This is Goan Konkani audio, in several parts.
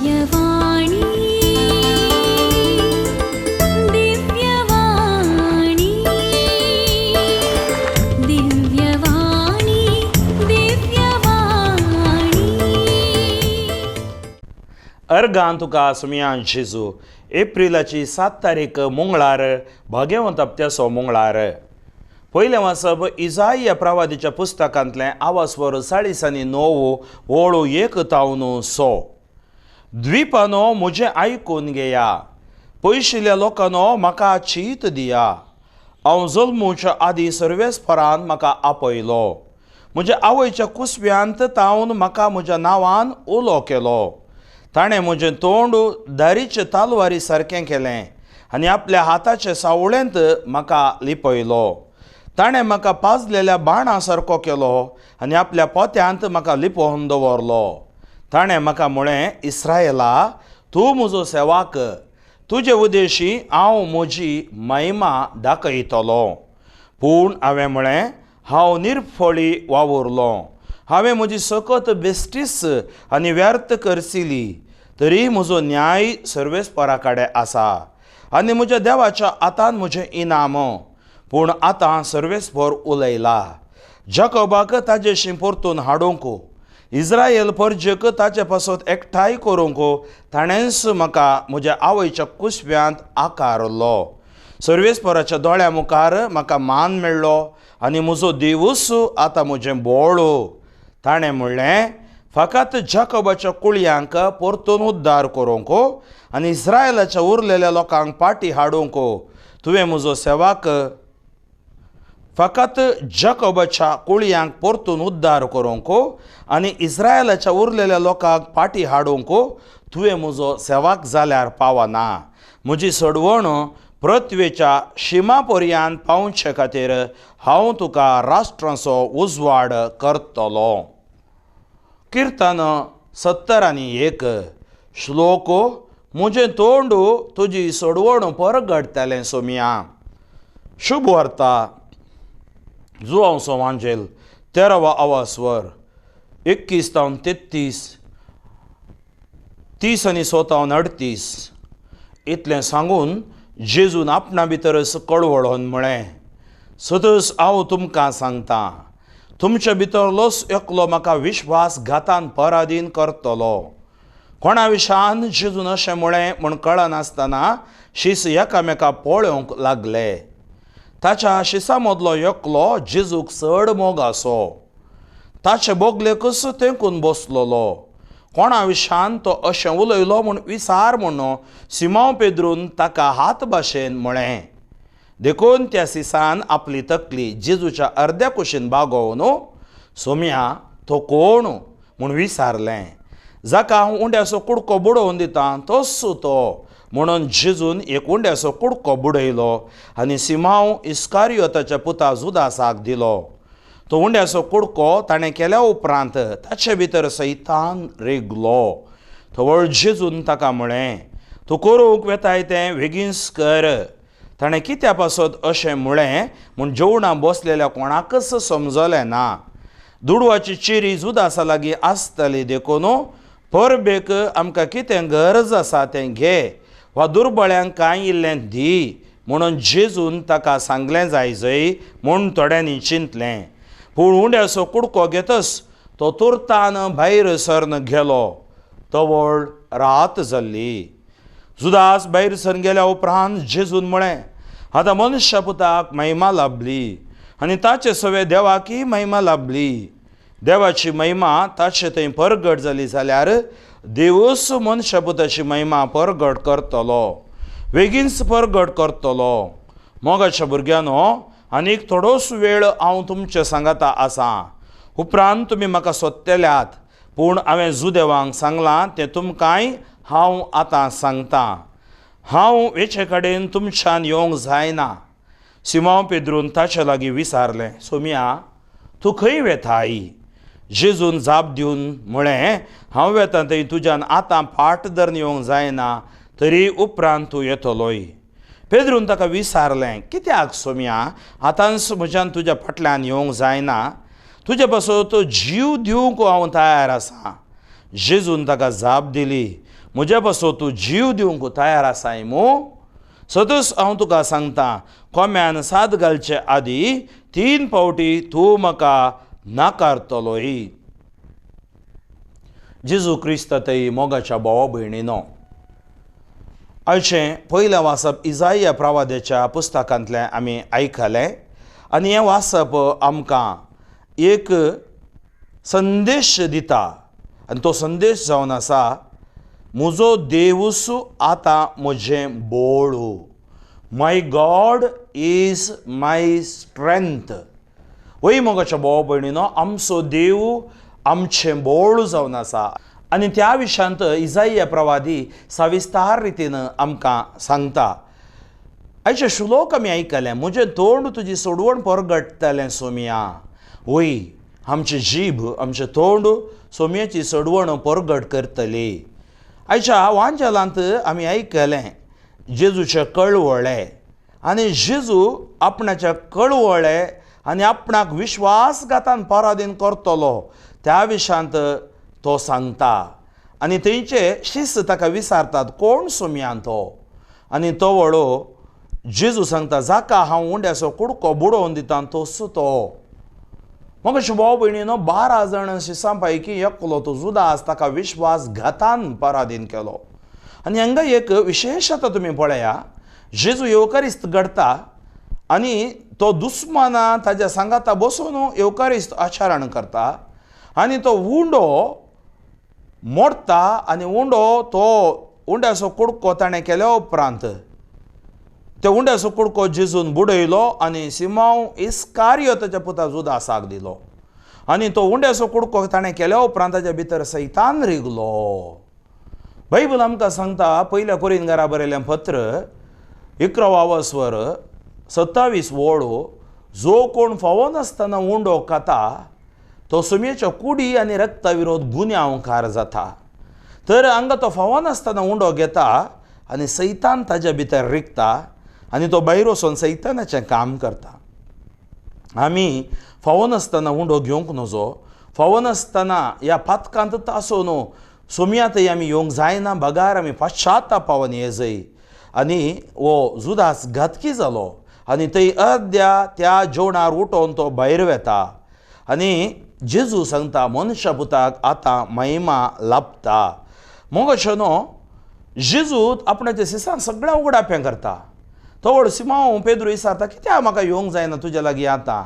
दिव्यवाणी दिव्यवाणी दिव्यवाणी दिव्यवाणी. अर्गान तुका सुमयान जेजू. एप्रिलाची 7 तारीख मंगळार, भाग्यवंत हप्त्याचो मंगळार. पयलें वाचप इजाई प्रवादीच्या पुस्तकांतलें आवासवर 49 ओळू 1 तावन 100. द्वीपानो म्हजें आयकून घेया, पयशिल्ल्या लोकांनो म्हाका चीत दिया. हांव जल्मूच्या आदीं सर्वेस्परान म्हाका आपयलो, म्हज्या आवयच्या कुसव्यांत तावन म्हाका म्हज्या नांवान उलो केलो. ताणें म्हजें तोंड दारीचे तालवारी सारकें केलें आनी आपल्या हाताचे सावळेंत म्हाका लिपयलो. ताणें म्हाका पाजलेल्या बाणा सारको केलो आनी आपल्या पोत्यांत म्हाका लिपोवन दवरलो. ताणें म्हाका म्हळें, इस्रायला, तूं म्हजो सेवाक, तुजे उदेशी हांव म्हजी महिमा दाखयतलो. पूण हांवें म्हळें, हांव निर्फळी वावुरलो, हांवें म्हजी सकत बेश्टीच आनी व्यर्थ करसिली. तरी म्हजो न्याय सर्वेस्परा कडेन आसा आनी म्हज्या देवाच्या हातान म्हजें इनाम. पूण आतां सर्वेस्पर उलयला, जाकोबाक ताजेशी परतून हाडूंक, इस्रायल परजेक ताचे पासत एकठांय करूंक ताणेंच म्हाका म्हज्या आवयच्या कुसव्यांत आकारलो. सर्वेस्पराच्या दोळ्या मुखार म्हाका मान मेळ्ळो आनी म्हजो देवूच आतां म्हजें बोळ. ताणें म्हणलें, फकत जाकोबाच्या कुळयांक परतून उद्धार करूंक आनी इस्रायलाच्या उरलेल्या लोकांक पाटी हाडूंक तुवें म्हजो सेवाक, फकत जाकोबाच्या कुळयांक परतून उद्धार करूंक आनी इस्रायलाच्या उरलेल्या लोकांक पाटी हाडूंक तुवें म्हजो सेवाक जाल्यार पावना. म्हजी सडवण पृथ्वेच्या शिमा पर्यान पावचे खातीर हांव तुका राष्ट्रांचो उजवाड करतलो. किर्तन 71 श्लोक. म्हजें तोंड तुजी सोडवण परगडटलें सोमया. शुभ वार्ता जुआंव सोवांजेल 13 आवासवर 21 तावन 33 30 आनी 37 38. इतलें सांगून जेजून आपणा भितरच कळवळोन म्हळें, सदस हांव तुमकां सांगता, तुमच्या भितरलोच एकलो म्हाका विश्वासघातान पराधीन करतलो. कोणा विशान जेजून अशें म्हळें म्हूण कळनासतना शीस एकामेका पळोवंक लागले. ताच्या शिसा मदलो एकलो जेजूक चड मोग आसो, ताचे बोगलेकच तेंकून बसलोलो. कोणा विशान तो अशें उलयलो म्हूण विसार म्हणून सिमांव पेद्रून ताका हात भाशेन म्हळें. देखून त्या सिसान आपली तकली जेजूच्या अर्द्या कुशीन बागोवन, सोम्या तो कोण म्हूण विसारलें. जाका हांव उंड्याचो कुडको बुडोवन दितां तोच तो. म्हणून जेजून एक उंड्याचो कुडको बुडयलो आनी सिमांव इस्कारियोताच्या पुता जुदासाक दिलो. तो उंड्याचो कुडको ताणें केल्या उपरांत ताचे भितर सैतान रिगलो. थवळ जेजून ताका म्हळें, तूं करूंक वेताय तें वेगींच कर. ताणें कित्या पासत अशें म्हळें म्हूण जेवणां बसलेल्या कोणाकच समजलें ना. दुडवाची चिरी जुदासा लागीं आसतली, देखून परबेक आमकां कितें गरज आसा तें घे वा दुर्बळ्यांक कांय इल्लें दी म्हणून जेजून ताका सांगलें जायजय म्हूण थोड्यांनी चिंतलें. पूण उंड्याचो कुडको घेतच तो तुर्तान भायर सरन गेलो. तवळ रात जाल्ली. जुदास भायर सरन गेल्या उपरांत जेजून म्हळें, आतां मनशा पुताक महिमा लाभली आनी ताचे सवे देवाकय महिमा लाभली. देवाची महिमा ताचे थंय परगट जाली जाल्यार देवूच मनशा पुताची महिमा परगट करतलो, वेगींच परगट करतलो. मोगाच्या भुरग्यांनो, आनीक थोडोच वेळ हांव तुमचे सांगाता आसा, उपरांत तुमी म्हाका सोदतल्यात. पूण हांवें जुदेवांक सांगलां तें तुमकांय हांव आतां सांगतां. हांव वेचे कडेन तुमच्यान येवंक जायना. सिमांव पेद्रून ताचे लागीं विसारलें, सोम्या तूं खंय वेताय? जेजून जाप दिवन म्हळें, हांव वेता थंय तुज्यान आतां फाट धरून येवंक जायना, तरी उपरांत तूं येतलोय. पेद्रून ताका विसारलें, कित्याक सोम्या आतांच म्हज्यान तुज्या फाटल्यान येवंक जायना? तुजे पासत जीव दिवंक हांव तयार आसा. जेजून ताका जाप दिली, म्हज्या पासून तूं जीव दिवंक तयार आसाय मू? सदूस हांव तुका सांगता, कोम्यान साद घालचे आदी 3 फावटी तूं म्हाका नाकारतलोय. जेजू क्रिस्त तय मोगाच्या भावा भयणीनो, आयचें पयलें वाचप इजाया प्रवाद्याच्या पुस्तकांतलें आमी आयकलें आनी हें वाचप आमकां एक संदेश दिता आनी तो संदेश जावन आसा, म्हजो देवूस आतां म्हजें बोळ. My God is my strength. वय मोगाच्या भावा भयणीनो, आमचो देव आमचें बोळ जावन आसा आनी त्या विशयांत इजाया प्रवादी सविस्तार रितीन आमकां सांगता. आयचे श्लोक आमी आयकलें, म्हजें तोंड तुजी सोडवण परगटतलें सोमया. वय, आमची जीभ, आमचें तोंड सोमयाची सोडवण परगट करतली. आयच्या वांजेलांत आमी आयकलें जेजूचे कळवळे आनी जेजू आपणाचे कळवळे आनी आपणाक विश्वासघातान पराधीन करतलो त्या विशयांत तो सांगता आनी थंयचे शिस्त ताका विचारतात कोण सोमयान तो, आनी तो व्हडो जेजू सांगता, जाका हांव उंड्याचो कुडको बुडोवन दिता तोच तो. मग भाव भयणीनो, 12 जाण शिसां पैकी एकलो तो जुदास ताका विश्वासघातान पराधीन केलो. आनी हांगा एक विशेश आतां तुमी पळया, जेजू येवकारिस्त घडटा आनी तो दुस्माना ताज्या सांगाता बसून येवकारिस्त आचरण करता आनी तो उंडो मोडटा आनी उंडो तो उंड्याचो कुडको ताणें केल्या उपरांत त्या उंड्याचो कुडको जेजून बुडयलो आनी सिमांव इस्कारियोताच्या पुता जुदासाक दिलो आनी तो उंड्याचो कुडको ताणें केल्या उपरांत ताच्या भितर सैतान रिगलो. बायबल आमकां सांगता, पयल्या कोरिंथां बरयलें पत्र 11 स्वर 27 ओळ, जो कोण फावो नासतना उंडो खाता तो सुमयेच्या कुडी आनी रक्ता विरोध गुन्यांवकार जाता. तर हांगा तो फावो नासतना उंडो घेता आनी सैतान ताज्या भितर रिगता आनी तो भायर वचून सैतानाचें काम करता. आमी फावो नासतना उंडो घेवंक नजो, फावो नासतना ह्या पातकांत तासो न्हू सोमयांतय आमी येवंक जायना, बगार आमी पश्चातापावन येजय. आनी हो जुदास घातकी जालो आनी थंय अर्द्या त्या जेवणार उठोवन तो भायर वेता आनी जेजू सांगता, मनशा पुताक आतां महिमा लाभता. मग न्हू जेजू आपणाच्या सिसांक सगळ्या उगडापें करता. तो व्हड सिमांव पेद्रू विचारता, कित्याक म्हाका येवंक जायना तुज्या लागीं आतां,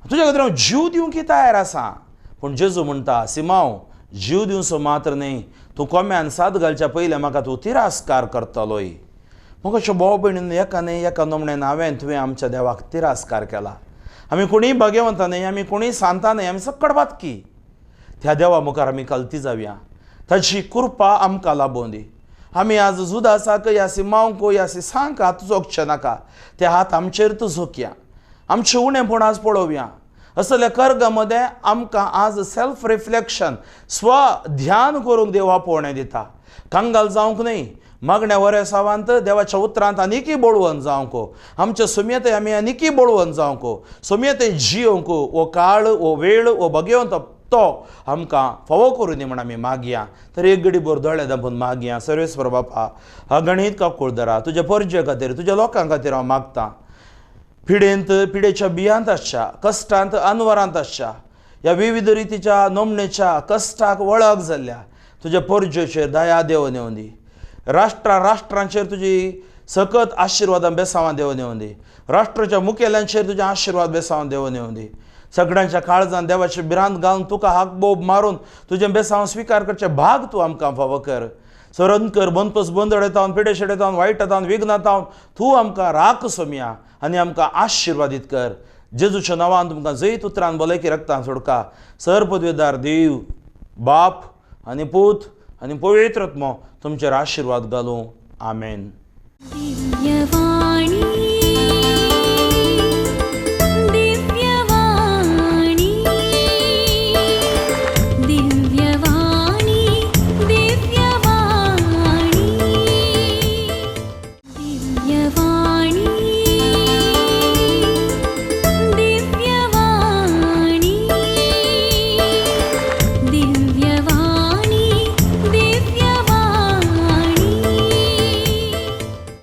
तुज्या खातीर हांव जीव दिवंक तयार आसा. पूण जेजू म्हणटा, सिमांव जीव दिवचो मात्र न्हय, तूं कोम्यान साद घालच्या पयलें म्हाका तूं तिरस्कार करतलोय. मग अशें भाव भयणीन एका न्हय एका नमण्यान हांवें तुवें आमच्या देवाक तिरस्कार केला. आमी कोणीय भाग्यवंत न्हय, आमी कोणीय सांता न्हय, आमी सक्कड बातकी. त्या देवा मुखार आमी कलती जावया, ताची कृपा आमकां लाबोवन दी. आमी आज जुदासाक ह्या सिमांवक ह्या सिसांक हात जोखचे नाका, ते हात आमचेर तूं जोखया, आमचें उणेंपण आज पळोवया. असल्या कर्गा मदें आमकां आज सेल्फ रिफ्लेक्शन, स्व ध्यान करूंक देव आपोवणें दिता. कंगाल जावंक न्हय, मागण्या वरेसावांत देवाच्या उतरांत आनीकय बळवंत जावंक, आमच्या सुमयेतय आमी आनीकय बळवंत जावंक, सुमयेतय जियोवंक हो काळ, हो वेळ, हो भगेवंत तो आमकां फावो करूं दी म्हण आमी मागया. तर एक घडी भर दोळे धांपून मागया. सर्वेस्वर बापा, अगणीत काकुळदरा तुज्या परजे खातीर, तुज्या लोकां खातीर हांव मागतां. पिडेंत, पिडेच्या बियांत आसच्या, कश्टांत अनवरांत आसच्या, ह्या विविध रितीच्या नमणेच्या कश्टाक वळख जाल्ल्या तुज्या परजेचेर दया देवून येवं दी. राष्ट्रा राष्ट्रांचेर तुजी सकत आशिर्वादां बेसांवां देवून येवं दी. राष्ट्राच्या मुखेल्यांचेर तुजे आशिर्वाद बेसांवां देवून येवं दी. सगळ्यांच्या काळजान देवाची भिरांत घालून तुका हाक बोब मारून तुजें बेसांव स्विकार करचे भाग तूं आमकां फावो कर. सरण कर, बनपस बंदडेतावन, पिडेशेडेतावन, वायटातावन, विघ्नातावन तूं आमकां राख सोमया आनी आमकां आशिर्वादीत कर. जेजूच्या नांवान तुमकां जैत उतरान भलायकी रक्तान सोडका. सर पदवेदार देव बाप आनी पूत आनी पवित्र आत्मो तुमचेर आशिर्वाद घालूं. आमेन. दिव्यवाणी.